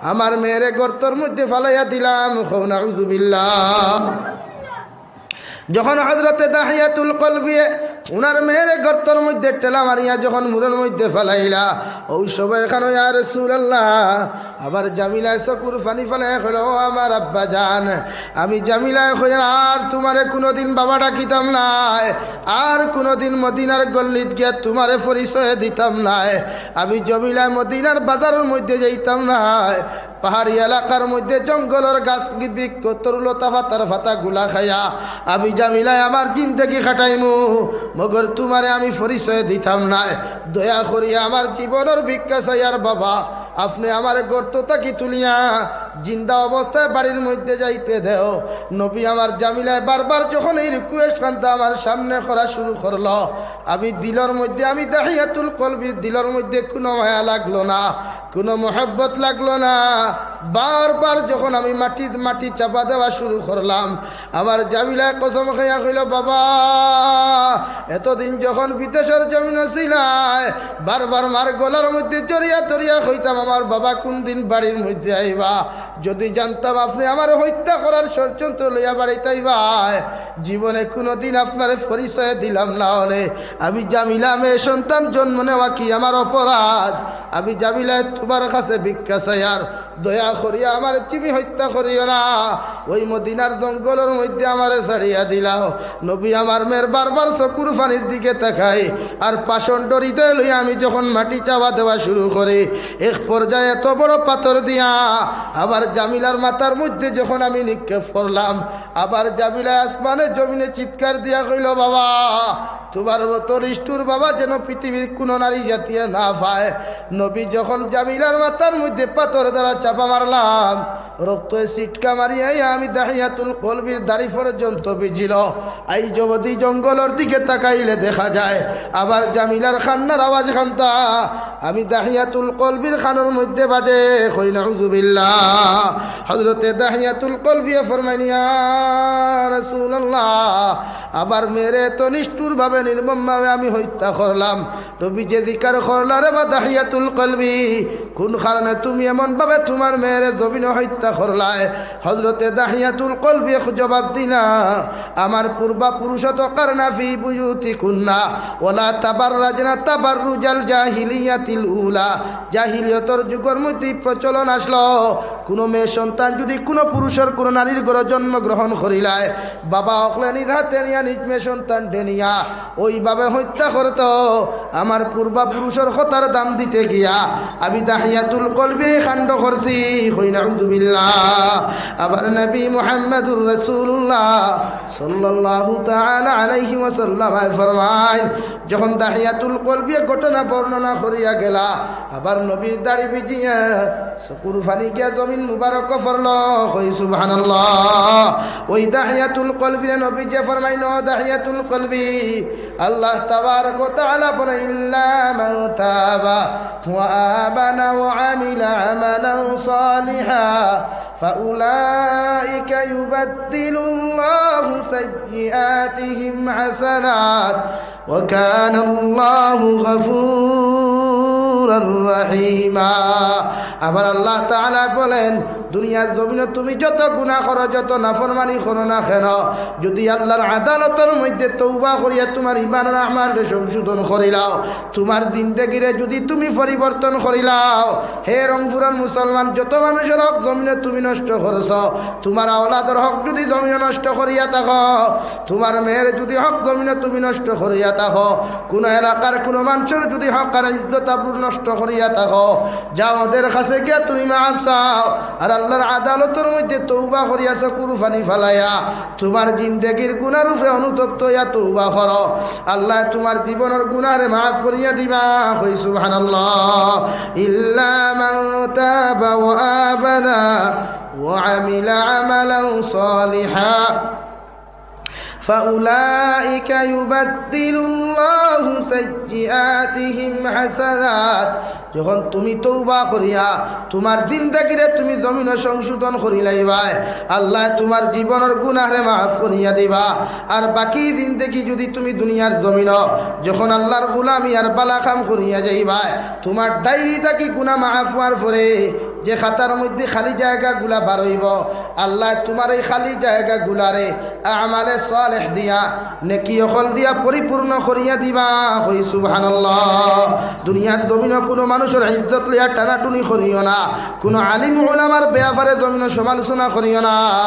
আমার মেয়েরে গর্তর মধ্যে ফালাইয়া দিলাম। কও নাউজুবিল্লাহ। যখন হযরতে দাহিয়াতুল কলবিয়ে উনার মেয়েরে গর্তর মধ্যে ঠেলা মারিয়া যখন মুড়র মধ্যে ফালাইলা, ওই সময় খানো, ইয়া রাসূলুল্লাহ, আবার জামিলায় চকুর পানি ফালাইয়া কইল, "ও আমার আব্বা জান।" আমি জামিলায় কইয়ার, "আর তুমারে কুনুদিন বাবা ডাকিতাম নায়, আর কুনুদিন মদিনার গল্লিত গিয়া তুমারে পরিচয় দিতাম নায়।" আমি জামিলায় মদিনার বাজারর মধ্যে যাইতাম নায়, পাহাড়ি এলাকার মধ্যে জঙ্গলর গাছ বৃক্ষ তরুলতা পাতার পাতাগুলা খাইয়া আমি জামিলায় আমার জিন্দেগি কাটাইমু, মগর তুমারে আমি পরিচয় দিতাম নায়। দয়া করিয়া আমার জীবনর ভিক্ষা চাইয়ার বাবা, আপনে আমারে গর্ত থাকি তুলিয়া জিন্দা অবস্থায় বাড়ির মধ্যে যাইতে দেও। নবী আমার জামিলায় বারবার যখন এই রিকোয়েস্ট খানটা আমার সামনে করা শুরু করলো, আমি দিলর মধ্যে, আমি দাহিয়াতুল কলবির দিলর মধ্যে কোনো মায়া লাগলো না, কোনো মহব্বত লাগলো না। বারবার যখন আমি মাটি মাটি চাপা দেওয়া শুরু করলাম, আমার জামিলায় কসম খাইয়া কইল, "বাবা, এতদিন যখন বিদেশর জমিনো ছিলায়, বারবার মার গলার মধ্যে জড়িয়া ধরিয়া কইতাম, আমার বাবা কোন দিন বাড়ির মধ্যে আইবা। যদি জানতাম আপনে আমারে হত্যা করার ষড়যন্ত্র লইয়া বাড়িত আইবায়, জীবনে কোনোদিন আপনারে পরিচয় দিলাম না অনে। আমি জামিলা মেয়ে সন্তান জন্ম নেওয়া কি আমার অপরাধ? আমি জামিলায় তুমার কাছে ভিক্ষা চাইয়ার, দয়া করিয়া আমারে তুমি হত্যা করিও না।" ওই মদিনার জঙ্গলর মধ্যে আমারে ছাড়িয়া দিলাও। নবী আমার মেয়ের বারবার চকুর পানির দিকে তাকাই, আর পাষণ্ড হৃদয় লইয়া আমি যখন মাটি চাপা দেওয়া শুরু করি, এক পর্যায়ে এত বড় পাথর দিয়া আমার জামিলার মাথার মধ্যে যখন আমি নিক্ষেপ করলাম, আবার জামিলা আসমানে জমিনে চিৎকার দিয়া কইল, "বাবা, তুমার মতো নিষ্ঠুর বাবা যেন পৃথিবীর কোনো নারী জাতিয়ে না পায়।" নবী যখন জামিলার মাথার মধ্যে পাথর দ্বারা চাপা মারলাম, রক্তে ছিটকা মারিয়া আমি দাহিয়াতুল কলবির দাড়ি পর্যন্ত ভিজিল। আইজ অবধি জঙ্গলর দিকে তাকাইলে দেখা যায়, আবার জামিলার কান্নার আওয়াজ খানটা আমি দাহিয়াতুল কলবির কানর মধ্যে বাজে। কই নাউজুবিল্লাহ। হযরতে দাহিয়াতুল কলবিয়ে ফরমাইন, "ইয়া রাসূলুল্লাহ, আমার মেয়েরে তো নিষ্ঠুরভাবে, নির্মমভাবে আমি হত্যা করলাম।" নবীজি জিকার করলা, "রে বা দাহিয়াতুল কলবি, কোন কারণে তুমি এমনভাবে তুমার মেয়েরে জমিনো হত্যা করলায়?" হযরতে দাহিয়াতুল কলবি এক জবাব দিলা, "আমার পূর্বা পুরুষ তো কারনা ফি বুয়ুতি কুন্না, ওয়ালা তাবাররাজনা তাবাররুজাল জাহিলিয়াতিল উলা।" জাহিলিয়তর যুগর মধ্যে প্রচলন আসলো, কোনো মেয়ে সন্তান যদি কোনো পুরুষর কোনো নারীর ঘরে জন্মগ্রহণ করিলায়, বাবা অকলে নিজ হাতে নিয়া নিজ মেয়ে সন্তান ডেনিয়া ওইভাবে হত্যা করতো। আমার পূর্বাপুরুষর কথার দাম দিতে গিয়া আমি দাহিয়াতুল কলবি কাণ্ড করছি। কই নাউজুবিল্লাহ। আবার নবী মুহাম্মাদুর রাসূলুল্লাহ সাল্লাল্লাহু তাআলা আলাইহি ওয়াসাল্লাম ফরমাইন, যখন দাহিয়াতুল কলবি ঘটনা বর্ণনা করিয়া গেলা, আবার নবীর দাড়ি ভিজিয়া চকুর পানি গিয়া জমিন মুবারক পড়লো। কই সুবহানাল্লাহ। ওই দাহিয়াতুল কলবিরে নবীজি ফরমাইন, "ও দাহিয়াতুল কলবি, আল্লাহ তাবারক ওয়া তাআলা বলেন, ইল্লা মান তাবা ওয়া আমানা ওয়া আমিলা আমালান সালিহা, ফাউলাইকা ইউবাদদিলুল্লাহু সাইয়্যিআতিহিম হাসানাত, ওয়া কানাল্লাহু গাফুরার রাহিমা।" আবার আল্লাহ তাআলা বলেন, দুনিয়ার জমিনো তুমি যত গুনাহ করো, যত নাফরমানি করো না কেন, যদি আল্লাহর আদালতর মধ্যে তওবা করিয়া তুমার ইমানর আমালরে সংশোধন করিলাও, তুমার জিন্দেগিরে যদি তুমি পরিবর্তন করিলাও, হে রংপুরর মুসলমান, যত মানুষর হক জমিনো তুমি নষ্ট করছো, তুমার আওলাদর হক যদি জমিনো নষ্ট করিয়া থাকো, তুমার মেয়ের যদি হক জমিনো তুমি নষ্ট করিয়া থাকো, কোনো এলাকার কোনো মানুষর যদি হক আর ইজ্জত আবরু নষ্ট করিয়া থাকো, যাও ওদের কাছে গিয়া তুমি মাফ চাও। আর আল্লাহর আদালতর মধ্যে তওবা করিয়া চকুর পানি ফালাইয়া তুমার জিন্দেগির গুনার উপরে অনুতপ্ত হইয়া তওবা করো। আল্লায় তুমার জীবনর গুনারে মাফ করিয়া দিবা। কই সুবহানাল্লাহ। ইল্লা মান তাবা ওয়া আমানা ওয়া আমিলা আমালান সালিহা, ফাউলাইকা ইউবাদদিলুল্লাহু সাইয়্যিআতিহিম হাসানাত। যখন তুমি তওবা করিয়া তুমার জিন্দেগিরে তুমি জমিনো সংশোধন করিলাইবায়, আল্লায় তুমার জীবনর গুনারে মাফ করিয়া দিবা। আর বাকি জিন্দেগি যদি তুমি দুনিয়ার জমিনো যখন আল্লাহর গুলামি আর বালা কাম করিয়া যাইবায়, তুমার ডায়েরি থাকি গুনা মাফ হওয়ার পরে যে খাতার মধ্যে খালি জায়গাগুলা বার হইব, আল্লায় তুমার এই খালি জায়গাগুলারে আমালে সালেহ দিয়া, নেকি অকল দিয়া পরিপূর্ণ করিয়া দিবা। কই সুবহানাল্লাহ। দুনিয়ার জমিনো কোনো মানুষর ইজ্জত লইয়া টানাটুনি করিও না, কোনো আলিম উলামার ব্যাপারে জমিনো সমালোচনা করিও না,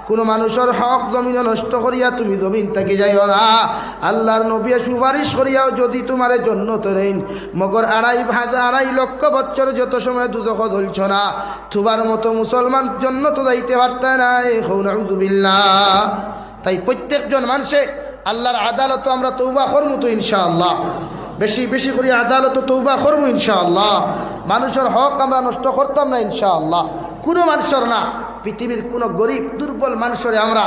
কোনো মানুষর হক জমিনো নষ্ট করিয়া তুমি জমিন থাকি যাইও না। আল্লাহর নবীয়ে সুপারিশ করিয়াও যদি তুমারে জন্নত নেইন, মগর আড়াই হাজার, আড়াই লক্ষ বছর যত সময় দুজখো জ্বলছো না, তুমার মতো মুসলমান জন্নত যাইতে পারতা নায়। কও নাউজুবিল্লাহ। তাই প্রত্যেকজন মানষে আল্লাহর আদালতো আমরা তওবা করমু তো ইনশাআল্লাহ, বেশি বেশি করি আদালতো তওবা করমু ইনশাআল্লাহ। মানুষর হক আমরা নষ্ট করতাম না ইনশাআল্লাহ। কুনু মানষর না, পৃথিবীর কুনু গরিব দুর্বল মানষরে আমরা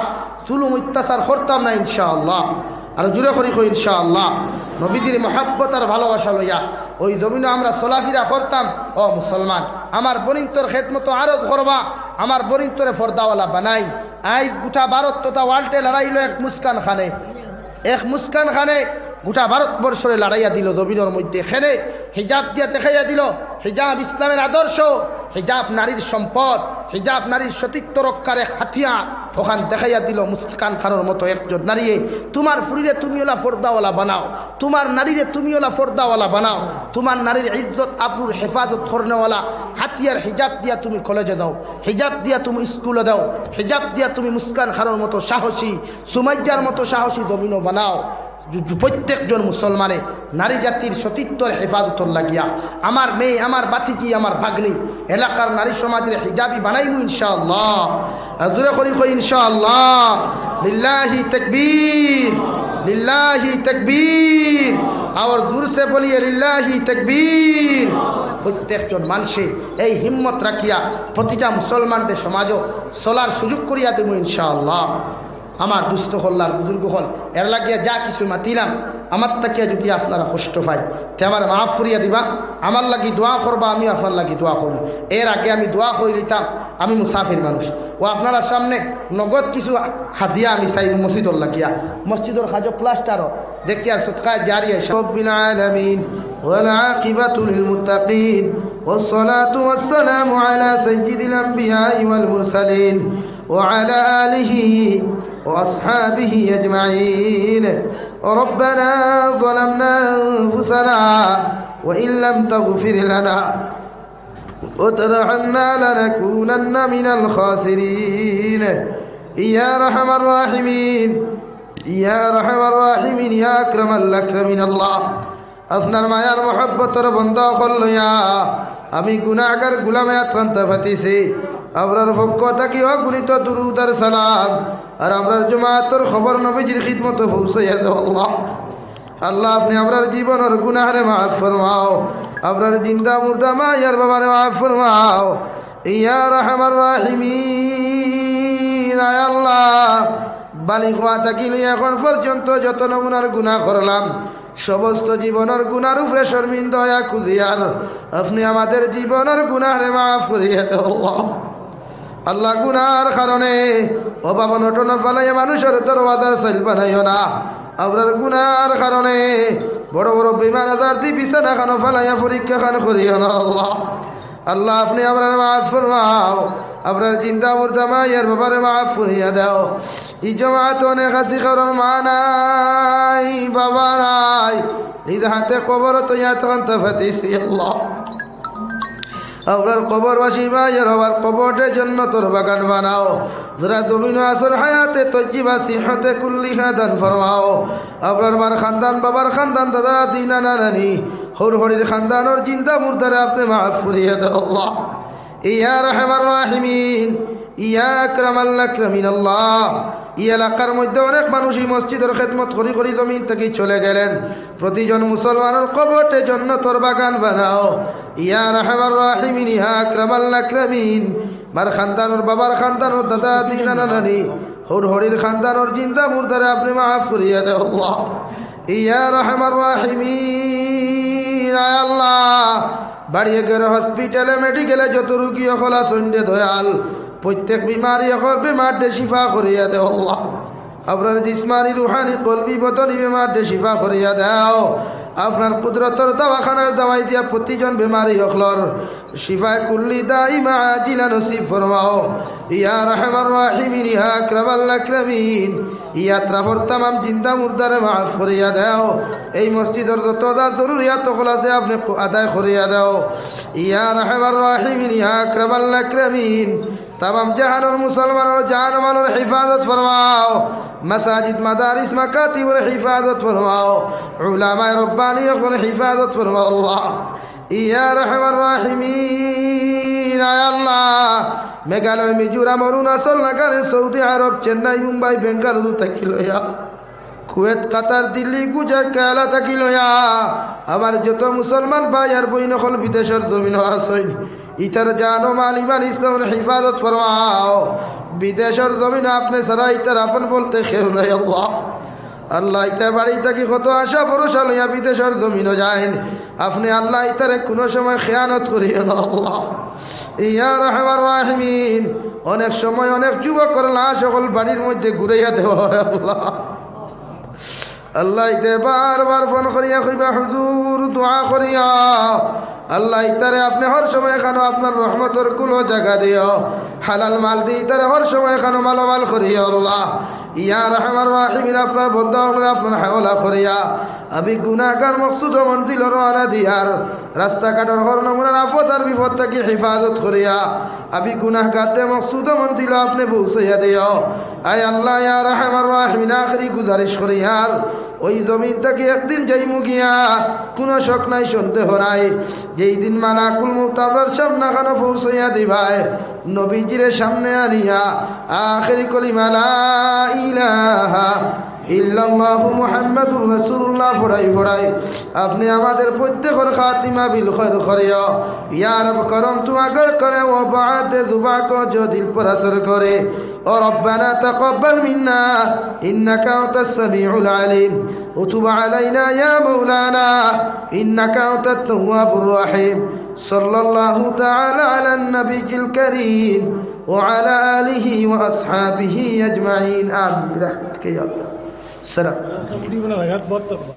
জুলুম অত্যাচার করতাম না ইনশাআল্লাহ। আরো জোরে করি কই ইনশাআল্লাহ। নবীজির মহব্বত আর ভালোবাসা লইয়া অউ জমিনো আমরা চলাফিরা করতাম। ও মুসলমান, আমার বইনতর খেদমতো আরজ করবা, আমার বইনতরে পর্দাওয়ালা বানাই। আইজ গুটা ভারত তথা ওয়ার্ল্ডে লড়াইলো এক মুস্কান খানে, এক মুস্কান খানে গুটা ভারতবর্ষরে লড়াইয়া দিলো জমিনর মধ্যে। খেনে হিজাব দিয়া দেখাইয়া দিলো, হিজাব ইসলামের আদর্শ, হিজাব নারীর সম্পদ, হিজাব নারীর সতীত্ব রক্ষার এক হাতিয়ার। অখান দেখাইয়া দিলো মুস্কান খানর মতো একজন নারীয়ে। তুমার ফুরিরে তুমি অলা পর্দাওয়ালা বানাও, তুমার নারীরে তুমি অলা পর্দাওয়ালা বানাও, তুমার নারীর ইজ্জত আবরুর হেফাজত করনেওয়ালা হাতিয়ার হিজাব দিয়া তুমি কলেজে দাও, হিজাব দিয়া তুমি স্কুলে দাও, হিজাব দিয়া তুমি মুস্কান খানর মতো সাহসী, সুমাইয়ার মতো সাহসী জমিনো বানাও। জু-, জু-, প্রত্যেকজন মুসলমানে নারী জাতির সতীত্বর হেফাজতর লাগিয়া, আমার মেয়ে, আমার ভাতিজি, আমার ভাগ্নি, এলাকার নারী সমাজরে হিজাবি বানাইমু ইনশাআল্লাহ। আর জোরে করি কই ইনশাআল্লাহ। লিল্লাহি তাকবীর, লিল্লাহি তাকবীর। আওয়াজ জোরসে বলিয়ে লিল্লাহি তাকবীর। প্রত্যেকজন মানষে এই হিম্মত রাখিয়া প্রতিটা মুসলমানরে সমাজো চলার সুযোগ করিয়া দিমু ইনশাআল্লাহ। আমার দুস্ত অকল আর বুজুর্গ অকল, এর লাগিয়া যা কিছু মাতিলাম, আমার থাকিয়া যদি আপনারা কষ্ট পাইন, তে আমারে মাফ করিয়া দিবা, আমার লাগি দোয়া করবা, আমিও আপনার লাগি দোয়া করমু। এর আগে আমি দোয়া করি দিতাম, আমি মুসাফির মানুষ। ও আপনারার সামনে নগদ কিছু হাদিয়া আমি চাইমু মসজিদর লাগিয়া, মসজিদর কাজো প্লাস্টারও দেখি আর সদকায়ে জারিয়া হিসাব। رب العالمين، والعاقبة للمتقين، والصلاة والسلام على سيد الأنبياء والمرسلين، وعلى آله وأصحابه أجمعين. ربنا ظلمنا أنفسنا وإن لم تغفر لنا وترحمنا لنكونن من الخاسرين. يا أرحم الراحمين، يا أرحم الراحمين، يا أكرم الأكرمين الله. আপনার মায়ার মহব্বতর বন্দা অকল লইয়া আমি গুনাহগার গুলামে আতকান্তা ফাতিছি। আমরার পক্ষ থাকি অগণিত দুরুদ আর সালাম, আর আমরার জমাতর খবর নবীজির খিদমতো পৌঁছাইয়া দেও আল্লাহ। আল্লাহ, আপনে আমরার জীবনর গুনাহরে মাফ ফরমাও, আমরার জিন্দা মুর্দা মায়ার বাবারে মাফ ফরমাও। ইয়া আরহামার রাহিমিন, আয় আল্লাহ, বালিগ অওয়া থাকি লইয়া এখন পর্যন্ত যত নমুনার গুনাহ করলাম, সমস্ত জীবনর গুনার উপরে শরমিন্দা অইয়া খুজিয়ার, আপনে আমাদের জীবনর গুনাহরে মাফ করিয়া দেও আল্লাহ। আল্লাহ, গুনার কারণে অভাব অনটন ফালাইয়া মানুষর দরওয়াজার চাইল বানাইও না। আমরার গুনার কারণে বড় বড় বেমার আজার দি বিছানা খানো ফালাইয়া পরীক্ষা খান করিও না আল্লাহ। আল্লাহ, আপনে আমরারে মাফ ফরমাও, আমরার জিন্দা মুর্দা মায়ার বাবারে মাফ করিয়া দেও। ই জমাত অনেক আছি, কারোর মা নাই, বাবা নাই, নিজ হাতে কবরো আতকান্তা ফাতিছি আল্লাহ। আমরার কবরবাসী মায়ার বাবার কবররে জন্নতর বাগান বানাও। যারা জমিনো আছইন হায়াতে তৈয়িবা সিহতে কুল্লিহা দান ফরমাও। আমরার মার খানদান, বাবার খানদান, দাদা দাদি, নানা নানি, হউর হড়ির খানদানর জিন্দা মুর্দারে আপনে মাফ করিয়া দেও আল্লাহ। ইয়া আরহামার রাহিমিন, ইয়া আকরামাল আকরামিন আল্লাহ। ই এলাকার মধ্যে অনেক মানুষ ই মসজিদর খেদমত করি করি জমিন থাকি চলে গেলেন। প্রতিজন মুসলমানর কবররে জন্নতর বাগান বানাও। ইয়া আরহামার রাহিমিন, ইয়া আকরামাল আকরামিন। মার খানদানর, বাবার খানদানর, দাদা দাদি, নানা নানি, হউর হড়ির খানদানর জিন্দা মুর্দারে আপনে মাফ করিয়া দেও আল্লাহ। ইয়া আরহামার রাহিমিন, আয় আল্লাহ, বাড়িয়ে ঘরে, হসপিটালে, মেডিকেলে যত রুগী অকল আছইন রে দয়াল, প্রত্যেক বেমারি অকলর বেমাররে শিফা করিয়া দেও আল্লাহ। আমরার জিসমানি, রুহানি, কলবি, বদনি বেমাররে শিফা করিয়া দেও। আপনার কুদরতর দাওয়াখানার দাওয়াই দিয়া প্রতিজন বেমারি অকলর শিফায়ে কুল্লি দাইমা আজিলা নসিব ফরমাও। ইয়া আরহামার রাহিমিন, ইয়া আকরামাল আকরামিন। ই আতরাফর তামাম জিন্দা মুর্দারে মাফ করিয়া দেও। এই মসজিদর যত যা জরুরিয়াত অকল আছে আপনে ক-, আদায় করিয়া দেও। ইয়া আরহামার রাহিমিন, ইয়া আকরামাল আকরামিন। তামাম জাহানর মুসলমানর জান মালর হেফাজত ফরমাও। মাসাজিদ, মাদারিস, মাকাতিবর হেফাজত ফরমাও। উলামায়ে রব্বানি অকলর হেফাজত ফরমাও আল্লাহ। ইয়া আরহামার রাহিমিন, আয় আল্লাহ, মেঘালয়, মিজোরাম, অরুণাচল, নাগাল্যান্ড, সৌদি আরব, চেন্নাই, মুম্বাই, বেঙ্গালুরু থাকি লইয়া, কুয়েত, কাতার, দিল্লি, গুজরাট, কায়ালা থাকি লইয়া, আমার যত মুসলমান ভাই আর বইন অকল বিদেশর জমিনো আছইন, ইতার জান ও মাল ইমান ইসলাম হেফাজত ফরমাও। বিদেশর জমিন আপনে ছাড়া ইতার আপন বলতে কেউ নাই আল্লাহ। আল্লাহ, ইতা বাড়ি থাকি কত আশা ভরসা লইয়া বিদেশর জমিনও যাইন। আপনে আল্লাহ, ইতারে কোনো সময় খেয়ানত করিও না আল্লাহ। ইয়া রাহমান রাহিমিন, অনেক সময় অনেক যুবকর লাশ অকল বাড়ির মধ্যে ঘুরাইয়া দেওয়া হয় আল্লাহ। আল্লাহ, ইতে বারবার ফোন করিয়া কইবা, "হুজুর, দোয়া করিয়া।" আল্লাহ, ইতারে আপনে হর সময় খানো আপনার রহমতর কুলো জাগা দিও। হালাল মাল দি ইতারে হর সময় খানো মালামাল করিও আল্লাহ। ইয়া রাহমান রাহিমিন, আপনার বন্দা অকলরে আপনার হাওলা করিয়া আমি গুনাহগার মকসুদ ও মঞ্জিল রওয়ানা দিয়ার রাস্তাঘাটর হর নমুনার আফত আর বিপদ থাকি হেফাজত করিয়া আমি গুনাহগাররে মকসুদ ও মঞ্জিল আপনে পৌঁছাইয়া দিও। আয় আল্লাহ, ইয়া রাহমান রাহিমিন, আখেরি গুজারিশ করিয়ার ওই জমিন থাকি একদিন যাইমু গিয়া, কোনো শক নাই, সন্দেহ নাই। যেই দিন মালাকুল মউত আমরার সামনে খানো পৌঁছাইয়া দিবায়, নবীজিরে সামনে আনিয়া আখেরি কলিমা লা ইলাহা ইল্লাল্লাহু মুহাম্মাদুর রাসূলুল্লাহ ফড়াই ফড়াই আপনে আমাদের প্রত্যেকর খাতিমা বিল খৈর করিও। ইয়া রব, করম তু আগর করে, ও বাদে জুবা কো জো দিল পর আসর করে। ও রব্বানা তাকাব্বাল মিন্না ইন্নাকা আনতাস সামিউল আলিম। ও তুব আলাইনা ইয়া মাওলানা ইন্নাকা আনতাত তাওয়াবুর রহিম। সাল্লাল্লাহু তাআলা আলান নবিয়িল কারীম ওয়া আলা আলিহি ওয়া আসহাবিহি আজমাইন। আমিন। বিরহমাতিকা ইয়া আল্লাহ। সালাম।